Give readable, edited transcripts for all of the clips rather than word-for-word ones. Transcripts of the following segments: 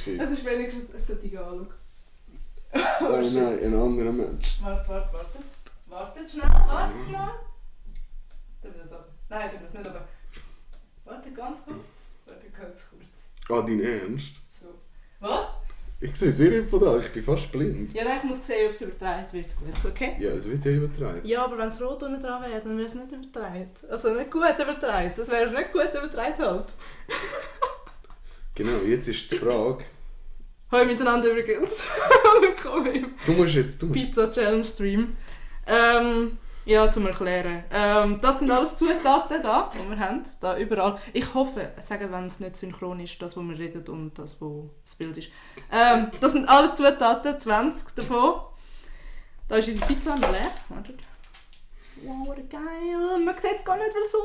shit. Es ist wenigstens... Es sollte egal. Nein, ein anderer Mensch. Wartet schnell. Tu das ab. Nein, tu das nicht aber. Warte ganz kurz. Ah, dein Ernst? So. Was? Ich sehe sehr von da, ich bin fast blind. Ja, ich muss sehen, ob es übertragen wird. Gut, okay? Ja, es wird ja übertragen. Ja, aber wenn es rot unten dran wäre, dann wäre es nicht übertragen. Also nicht gut übertragen. Das wäre nicht gut übertragen halt. Genau, jetzt ist die Frage. Hallo miteinander übrigens. Willkommen im Du musst Pizza Challenge Stream. Ja, zum Erklären. Das sind alles Zutaten da, die wir haben. Da überall. Ich hoffe, sagen, wenn es nicht synchron ist, das, was wir reden und das, wo das Bild ist. Das sind alles Zutaten, 20 davon. Da ist unsere Pizza noch leer. Wartet. Wow, geil. Man sieht es gar nicht, weil es so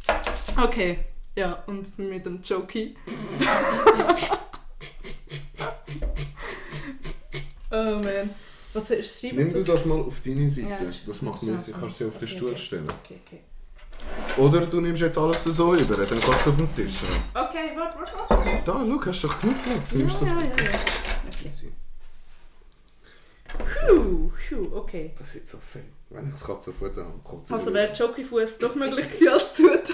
rausscheint. Okay. Ja, und mit dem Jokey. Oh man. Was schreiben Nimm du das mal auf deine Seite. Ja, das macht mir Sinn. Kannst du sie auf den Stuhl stellen. Okay. Oder du nimmst jetzt alles so über, dann kannst du es auf den Tisch haben. Okay, warte. Da, schau, hast du doch genug Platz. Nimmst Ja. Easy. Okay. Das wird so viel. Wenn ich das Katzenfutter habe, kotze ich Also wieder. wäre Jockeyfuß doch möglich gewesen als Zutat?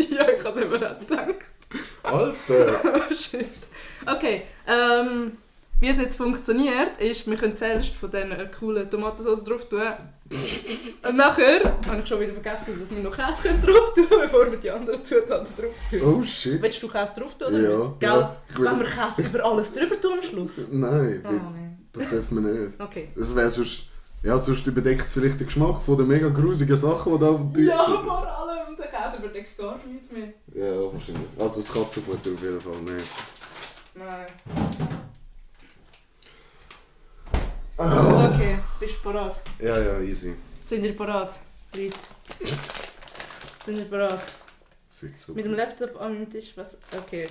Ja, ich habe es überhaupt gedacht. Alter! Oh shit. Okay, wie es jetzt funktioniert, ist, wir können zuerst von diesen coolen Tomatensauce drauf tun. Und nachher habe ich schon wieder vergessen, dass wir noch Käse drauf tun können, bevor wir die anderen Zutaten drauf tun. Oh shit! Willst du Käse drauf tun? Oder? Ja. Gell? Ja. Wenn wir Käse über alles drüber tun am Schluss? Nein, Oh nein. das dürfen wir nicht. Okay. Das wäre sonst... Ja, sonst überdeckt es vielleicht den Geschmack von den mega grusigen Sachen, die da auf dem Tisch Ja, stehen. vor allem, der Käse überdeckt gar nichts mehr. Ja, wahrscheinlich. Also das Katzenfutter auf jeden Fall nicht. Nein. Ah. Okay, bist du bereit? Ja, easy. Sind ihr bereit? Leute? Sind ihr bereit? Das wird so Mit dem gut. Laptop am Tisch, was? Okay.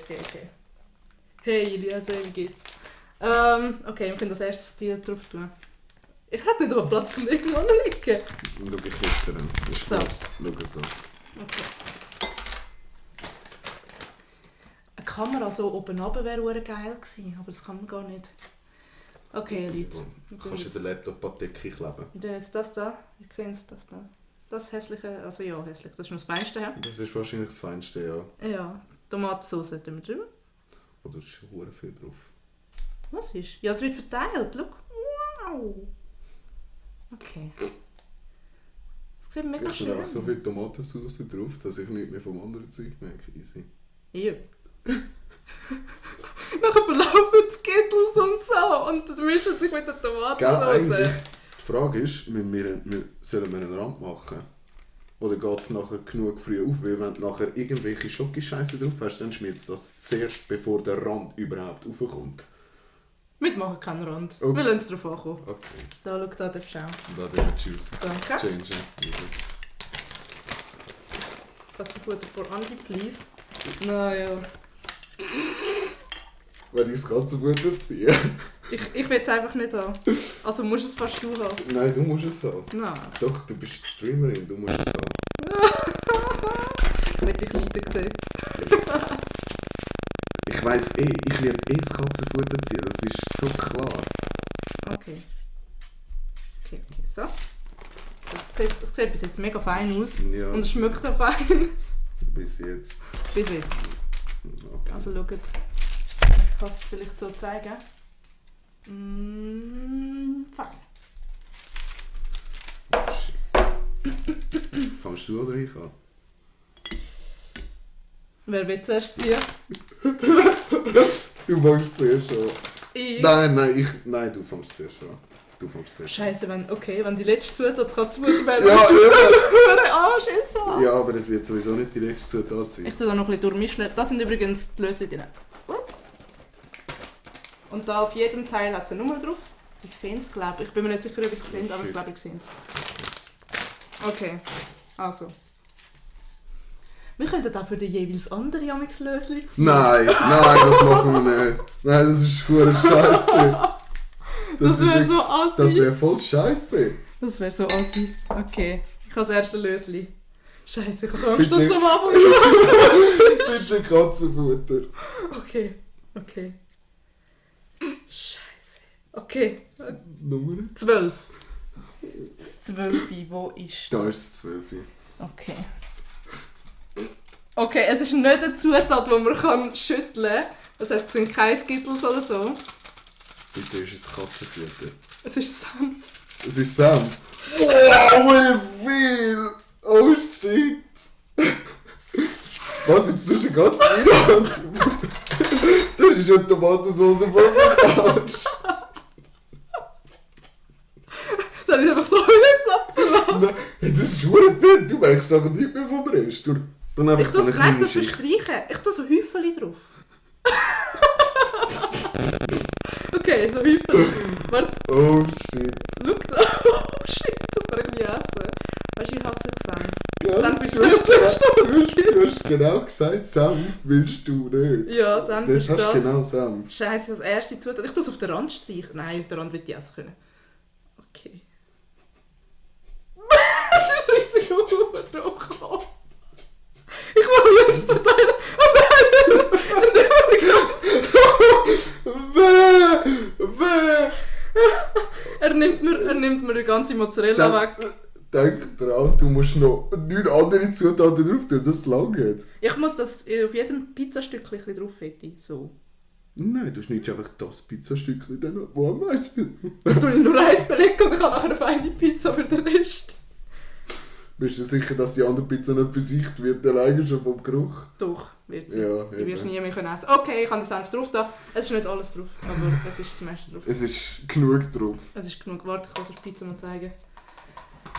Hey, Elias, wie geht's? Okay, wir können das erstes die drauf tun. Ich hätte nicht mal Platz zum irgendwo liegen. Schau ich hinterher. Ist So. gut. Schau so. Okay. Eine Kamera so oben runter wäre geil gewesen, aber das kann man gar nicht. Okay, Leute. Du kannst in den Laptop an die Decke kleben. Wir tun jetzt das da. Ihr seht das da. Das hässliche, also ja, hässlich. Das ist noch das Feinste. Ja? Das ist wahrscheinlich das Feinste, ja. Ja. Tomatensauce tun wir drüber. Oder ist schon verdammt viel drauf. Was ist? Ja, es wird verteilt. Schau. Wow. Okay. Das sieht mega Ich schön habe einfach so viel aus. Tomatensauce drauf, dass ich nicht mehr vom anderen Zeug merke. Easy. Ja. Nachher verlaufen die Skittles und so und mischen sich mit der Gell, Tomatensauce. eigentlich, die Frage ist, sollen wir einen Rand machen? Oder geht es nachher genug früh auf? Weil wenn du nachher irgendwelche Schokischeiße drauf hast, dann schmilzt das zuerst, bevor der Rand überhaupt raufkommt. Wir machen keinen Rand. Okay. Wir lassen es drauf ankommen. Okay, Da, schau, da darfst du auch. da den wir choose. Danke. Change. Easy. Katzenfutter for Angie, please. Naja. Wenn ich das Katzenfutter ziehe. Ich will es einfach nicht haben. Also musst es fast du haben. Nein, du musst es haben. Nein. Doch, du bist die Streamerin, du musst es haben. Ich will dich leiden sehen. Ich weiss ich werde das Katzenfutter ziehen, das ist so klar. Okay. So. Es sieht bis jetzt mega fein aus. Ja. Und es schmeckt auch fein. Bis jetzt. Bis jetzt. Okay. Also schaut. Ich kann es vielleicht so zeigen. Fein. Oh, shit. Fangst du oder ich an? Wer will zuerst ziehen? Du fängst zuerst an. Ich. Nein, du fängst zuerst an. Du fängst zuerst an. Scheiße, wenn die letzte Zutat Katzenfutter wäre, Ja, würde Anschiss haben. ja, aber es wird sowieso nicht die letzte Zutat sein. Ich tue da noch ein bisschen durchmischen. Das sind übrigens die Löschen drin. Und da auf jedem Teil hat es eine Nummer drauf. Ich sehe es, glaube ich. Ich bin mir nicht sicher, ob ich es sehe, aber ich glaube, ich sehe es. Okay, also. Wir könnten auch für den jeweils anderen Löschen ziehen. Nein, das machen wir nicht. Nein, das ist verdammt scheiße. Das wäre so assi. Das wäre voll scheiße. Das wäre so assi. Okay, ich habe das erste Löschen. Scheiße, ich habe so Angst, dass Bitte. es am Anfang Bitte Katzenfutter. Okay. Okay. Scheiße. Okay. Nummer? 12. Das 12. Wo ist Da ist es 12. Okay. Okay, es ist nicht eine Zutat, die man schütteln kann. Das heisst, es sind keine Skittles oder so. Bitte ist es Katzenfutter. Es ist Senf. Es ist Senf. Oh, wie viel! Oh shit! Was, jetzt tust du den ganzen Inhalt? Das ist ja Tomatensauce vom Arsch. Das habe ich einfach so hinplappen lassen. Nein, das ist verdammt viel. Du merkst nachher nicht mehr vom Rest. Du einfach Ich so eine tue kleine es Schicht. verstreichen. Ich tue so Häufchen drauf. Okay, so Häufchen. Warte, Oh shit. schau da. Oh shit, das kann ich nie essen. Weißt du, ich hasse Senf. Ja, Senf ist du hast das Schlimmste, was es gibt. Du hast genau gesagt, Senf willst du nicht. Ja, Senf Das ist hast das. genau Senf. Scheiße, als erste Zutat. Ich tue es auf den Rand streichen. Nein, auf den Rand will ich essen können. Okay. Das ist ein riesiger Huhn drauf gekommen. Ich will jetzt verteilen. Oh nein! Er nimmt mir die ganze Mozzarella weg. Denk dran, du musst noch 9 andere Zutaten drauf tun, das langt. Ich muss das auf jedem Pizzastückchen ein bisschen drauf hätte. So. Nein, du schneidest einfach das Pizzastückchen dann noch. Wo am meisten? Dann tue ich nur eins belegen und ich habe nachher eine feine Pizza für den Rest. Bist du sicher, dass die andere Pizza nicht versiegt wird, alleine schon vom Geruch? Doch, wird sie. Ja, Die wirst du eben. nie mehr können essen. Okay, ich habe das Senf drauf da. Es ist nicht alles drauf, aber es ist das meiste drauf. Es ist genug drauf. Es ist genug. Warte, ich kann es die Pizza noch zeigen.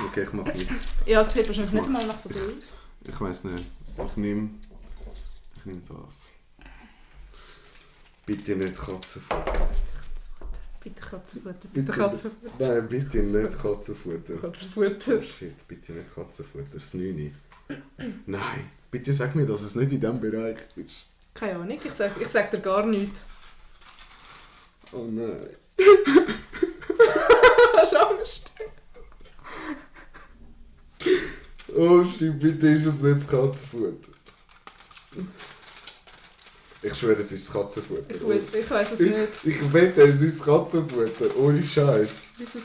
Okay, ich mach meins. Ja, es sieht wahrscheinlich nicht mal nach so viel aus. Ich weiß nicht. Ich nehme das. Bitte nicht Katzenfutter. Bitte Katzenfutter, Bitte. bitte Katzenfutter. Nein, bitte nicht Katzenfutter. Katzenfutter. Oh shit, bitte nicht Katzenfutter. Das 9. Nein, bitte sag mir, dass es nicht in diesem Bereich ist. Keine Ahnung, ich sag dir gar nichts. Oh nein. Hast du Angst? Oh shit, bitte ist es nicht das Katzenfutter. Ich schwöre, es ist das Katzenfutter. Ich weiss es nicht. Ich wette, es ist das Katzenfutter. Ohne Scheiß. Wie ist es?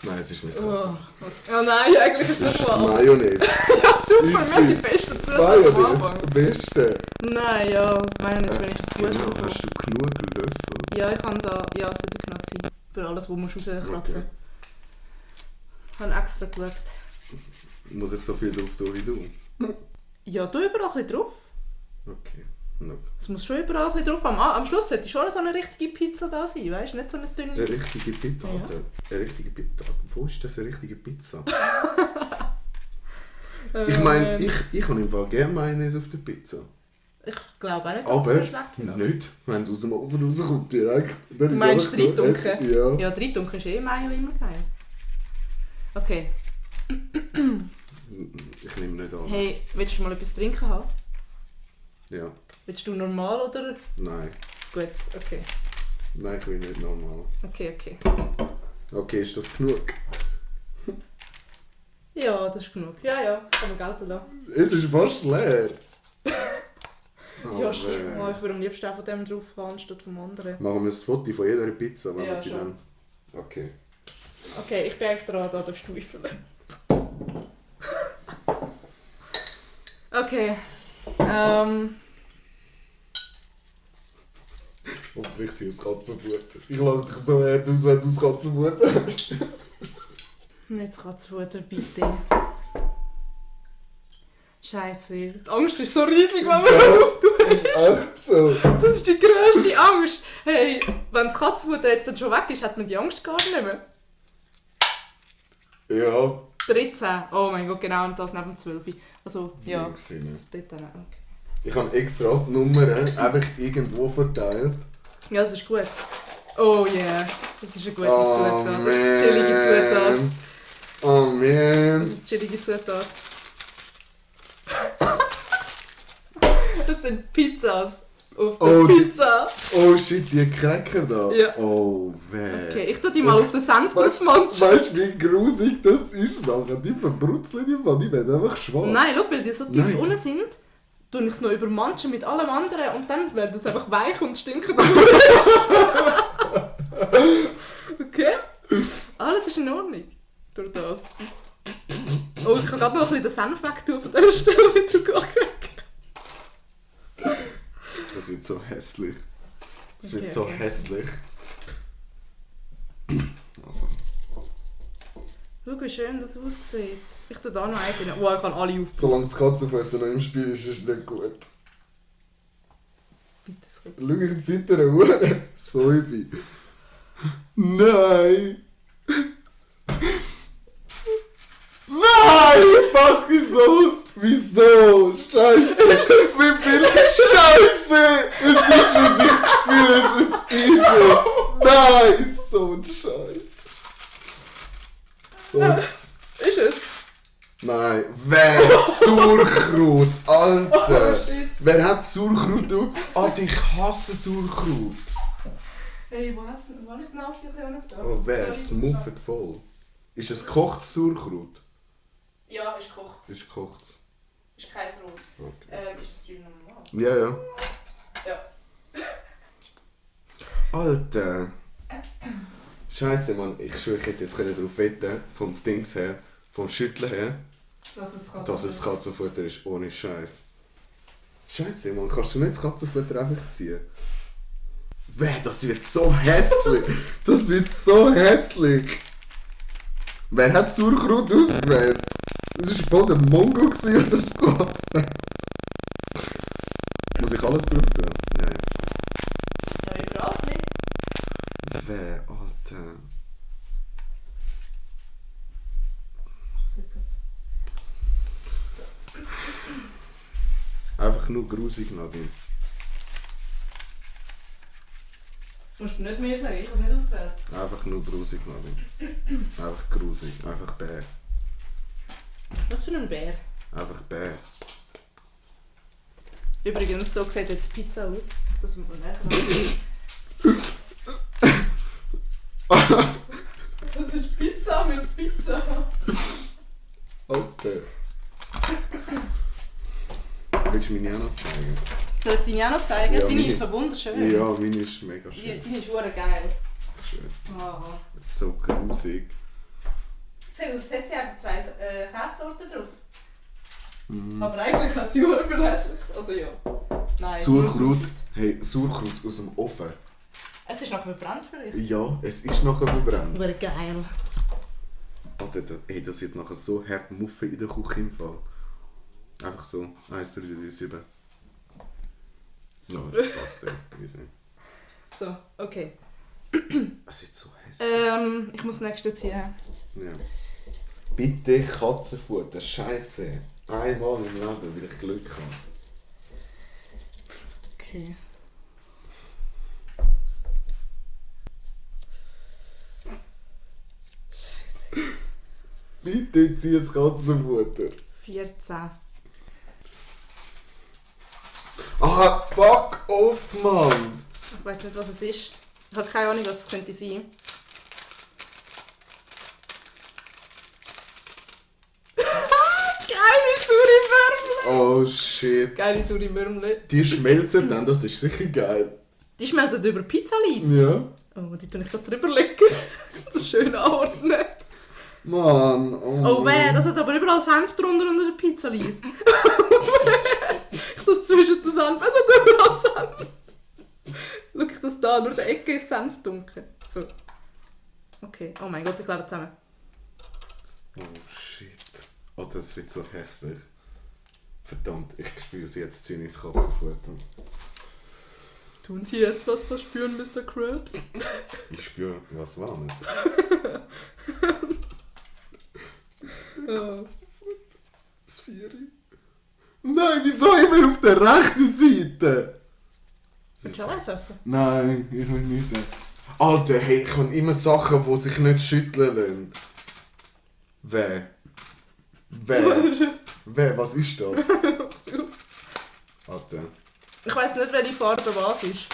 Nein, es ist nicht das Oh, Katzenfutter. okay. Oh nein, eigentlich ist es Es nicht ist wahr. Mayonnaise. Ja, super, wir haben die Easy. besten Zutaten am Mayonnaise, Anfang. beste. Nein, ja, Mayonnaise ist wenigstens gut. Genau, davon. hast du genug Löffel? Ja, ich kann da. Ja, es sollte genug sein. Für alles, was man rauskratzen muss. Okay. Ich habe extra geschaut. Muss ich so viel drauf tun wie du? Ja, du überall ein bisschen drauf. Okay. No. Es muss schon überall ein bisschen drauf. Am Schluss sollte schon so eine richtige Pizza da sein, weißt du? Nicht so eine dünne. Eine richtige Pizza. Ja. Eine richtige Pizza. Wo ist das eine richtige Pizza? Ich meine, ich habe im Fall gerne Mayonnaise auf der Pizza. Ich glaube auch nicht, dass Aber es so schlecht ist. nicht, wenn es aus dem Ofen rauskommt direkt. Dann ist Meinst du einfach nur Dreitunken? Essen. Ja. Ja, Dreitunken ist Mayo immer geil. Okay. Ich nehme nicht an. Hey, willst du mal etwas trinken haben? Ja. Willst du normal oder? Nein. Gut, okay. Nein, ich will nicht normal. Okay, okay. Okay, ist das genug? Ja, das ist genug. Ja, kann man gelten lassen. Es ist fast leer. Ja, stimmt. Oh, ich würde am liebsten auch von dem drauf haben, anstatt vom anderen. Machen wir ein Foto von jeder Pizza, wenn Ja, wir sie schon. dann... Okay. Okay, ich bin echt dran, da darfst du einfüllen. Okay. Hoffentlich ziehe ich das Katzenfutter. Ich lache dich so hart aus, wenn du das Katzenfutter hast. Nicht das Katzenfutter, bitte. Scheiße. Die Angst ist so riesig, wenn man drauf tut. Echt so? Das ist die grösste Angst. Hey, wenn das Katzenfutter jetzt dann schon weg ist, hat man die Angst gar nicht mehr. Ja. 13. Oh mein Gott, genau, und das neben 12. Also, ja. Ich sehe nicht. Dort dann, okay. Ich habe extra die Nummern einfach irgendwo verteilt. Ja, das ist gut. Oh yeah, das ist eine gute Oh, Zutat. Das ist eine chillige Zutat. Oh man. Das ist eine chillige Zutat. Das sind Pizzas auf der Oh, Pizza. Oh shit, die Cracker da. Ja. Oh weh. Okay, ich tue die mal auf den Senf draufmanschen. Weißt du, wie grusig das ist nachher? Die verbrutzeln die Fall, die werden einfach schwarz. Nein, schau, weil die so tief Nein. unten sind. tue ich es noch übermanschen mit allem anderen und dann wird es einfach weich und stinkt. Okay? Alles ist in Ordnung. Durch das. Oh, ich kann gerade noch ein bisschen den Senf wegtun von dieser Stelle, wie du gerade Das wird so hässlich. Das wird Okay, so okay. hässlich. Also. Schau, wie schön das aussieht. Ich tue da noch eins rein. Oh, ich kann alle aufbauen. Solange das Katzenfutter noch im Spiel ist, ist es nicht gut. Bitte, das Schau, ich zittere Uhr. Das 5. Nein! Nein! Fuck, wieso? Wieso? Scheiße! Wie viel Scheiße! Es ist es, ich spüre es, es ist es! Nein! So ein Scheiß! Und Ist es? nein, wer? Sauerkraut! Alter! Oh, shit. Wer hat Sauerkraut? Alter, ich hasse Sauerkraut! Hey, wo hast du die Nase nicht da? Oh, wer? Es muffet voll. Ist es gekochtes Sauerkraut? Ja, ist gekocht. Es ist gekocht. Ist kein Rot. Okay. Ist das Stream normal? Ja, ja. Ja. Alter! Scheiße, Mann. Ich schwöre, ich hätte jetzt darauf wetten, vom Dings her, vom Schütteln her, dass es Katzenfutter ist, ohne Scheiß. Scheiße, Mann. Kannst du nicht das Katzenfutter einfach ziehen? Das wird so hässlich! Das wird so hässlich! Wer hat Sauerkraut ausgewählt? Das war voll der Mongo oder das Gott. Muss ich alles drauf tun? Nein. Ja, überall nicht. Wer, Alter? Einfach nur grusig, Nadine. Musst du nicht mehr sagen, ich habe nicht ausgewählt. Einfach nur grusig, Nadine. Einfach grusig. Einfach Bär. Was für ein Bär? Einfach Bär. Übrigens, so sieht jetzt die Pizza aus. Das muss man nachher. Das ist Pizza mit Pizza. Alter. Willst du meine auch noch zeigen? Soll ich deine auch noch zeigen? Ja, Deine meine- ist so wunderschön. Ja, meine ist mega schön. Deine ist verdammt geil. Schön. Oh. So grusig. Sieh, aus hat sie einfach zwei Käsesorten drauf. Mhm. Aber eigentlich hat sie verdammt verlässlich. Also ja. Nein. Sauerkraut. Hey, Sauerkraut aus dem Ofen. Es ist noch verbrannt vielleicht. Ja, es ist nachher verbrannt. Aber geil. Alter, hey, das wird nachher so hart muffen in der Küche im Fall. Einfach so. 1, 3, 3, 7. So, Spaß, ja. Easy. So, okay. Es ist so hässlich. Ich muss das nächste ziehen. Ja. Bitte Katzenfutter, Scheiße. Einmal im Leben will ich Glück haben. Okay. Scheiße. Bitte zieh das Katzenfutter. 14. Ah, fuck off, Mann! Ich weiß nicht, was es ist. Ich habe keine Ahnung, was es könnte sein. Geile saure Würmle! Oh shit. Geile saure Würmle. Die schmelzen dann, das ist sicher geil. Die schmelzen über Pizza-Leis. Ja. Oh, die tue ich gerade drüber legen. So schön anordnen. Mann, Oh weh, das hat aber überall Senf drunter unter der Pizza-Leis. Ich das zwischen den Senf, es hat überall Senf. Schau ich das da, nur der Ecke ist Senf dunkel. So. Okay, oh mein Gott, ich klebe zusammen. Oh shit. Oh, das wird so hässlich. Verdammt, ich spüre es jetzt, ziehe ich das Katzenfutter. Tun Sie jetzt was verspüren, Mr. Krabs? Ich spüre was Warmes. Oh. Das Vieri. Nein, wieso immer auf der rechten Seite? Willst du auch eins essen? Nein, ich will nicht. Alter, hey, ich habe immer Sachen, die sich nicht schütteln lassen. Wer? Wer? Was ist das? Alter. Ich weiss nicht, welche Farbe was ist.